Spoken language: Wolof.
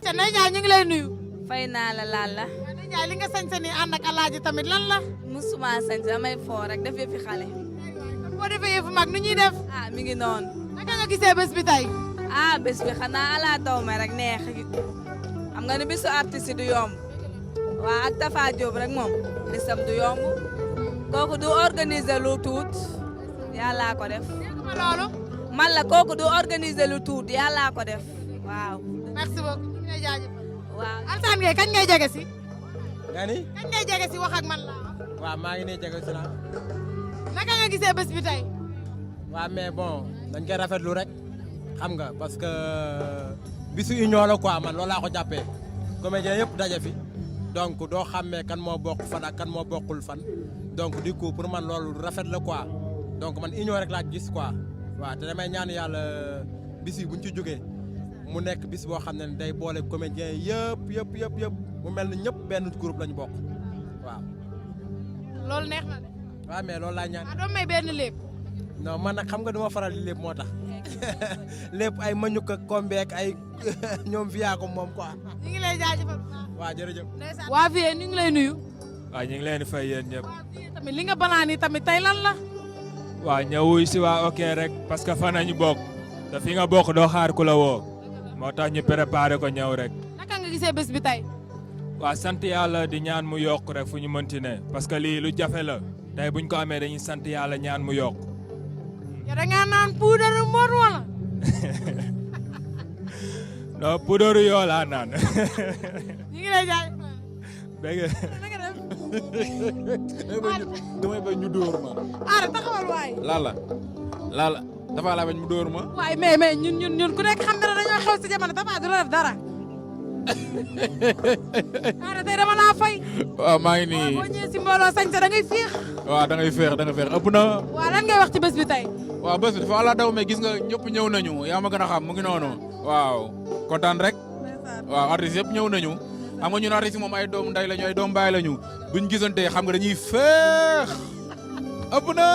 ayca Ndeye Ndiaye ñu ngi lay nuyu. fay naa la laal la. Ndeye Ndiaye li nga sañse ni ànd ak alaaji tamit lan la. musuma sañse damay foo rek def fi xale. kon boo defee yëfu mag nu ñuy def. ah mi ngi noonu. naka nga gisee bés bi tey. ah bés bi xanaa ala daw ma rek neex xam nga ni bisu artiste du yomb waa ak Tafa Diop rek moom bisam du yomb kooku du organiser lu tuut yàlla ko def. ma loolu. man la kooku du organiser lu tuut yàlla ko def waaw. merci beaucoup ñu ngi lay jaajëfal. waaw Alassane Gueye kañ ngay jege si. nga ni. kañ ngay jege si wax ak man la. waaw maa ngi nii jege si naa. naka nga gisee bés bi tey. waaw mais bon dañ koy rafetlu rek xam nga parce que bisu union la quoi man loolu laa ko jàppee comédien yëpp daje fi donc doo xàmmee kan moo bokk fan ak kan moo bokkul fan donc du coup pour man loolu rafet la quoi donc man union rek laa gis quoi waaw te damay ñaan yàlla bis yi buñ ci jógee mu nekk bis boo xam ne day boole comédien yëpp mu mel ni ñëpp benn groupe lañu bokk waaw. loolu neex na de. waaw mais loolu laa ñaan. ah doo may benn lépp. non man nag xam nga duma faral di lépp moo tax lépp ay mañuk ak kombeek ay ñoom fiyaa ko moom quoi. ñu ngi lay jaajëfal. waaw jërëjëf. waa Vieux ñu ngi lay nuyu. waaw ñu ngi leen di fay yéen ñëpp. tamit li nga banaan tamit tey lan la. waaw ñëwuy si waa ok rek parce que fan nañu bokk te fi nga bokk doo xaar ku la woo moo tax ñu préparé ko ñëw rek. naka nga gisee bés bi tey. waaw sant yàlla di ñaan mu yokk rek fu ñu mënti ne parce que lii lu jafe la tey buñ ko amee dañuy sant yàlla ñaan mu yokk. yow da ngaa naan puudaru mor wala. non puudaru yoo laa naan. ñu ngi lay jaajëfal. dégg na nga def. damay bañ ñu dóor ma. aara taxawal waay. Lala dafa laa bañ mu dóor ma. waay mais ñun ku nekk xam na ne dañoo xew si jamono Tafa du la def dara. aara tey dama laa fay. waaw maa ngi nii. boo ñëwee si mbooloo sañ sa da ngay féex. waaw da ngay féex ëpp na. waaw lan ngay wax ci bés bi tey. waaw bés bi dafa ala daw mais gis nga ñëpp ñëw nañu yaa ma gën a xam mu ngi noonu. waaw kontaan rek. waaw artistes yëpp ñëw nañu. xam nga ñun artistes moom ay doom nday lañu ay doom baay lañu buñ gisante xam nga dañuy féex ëpp na.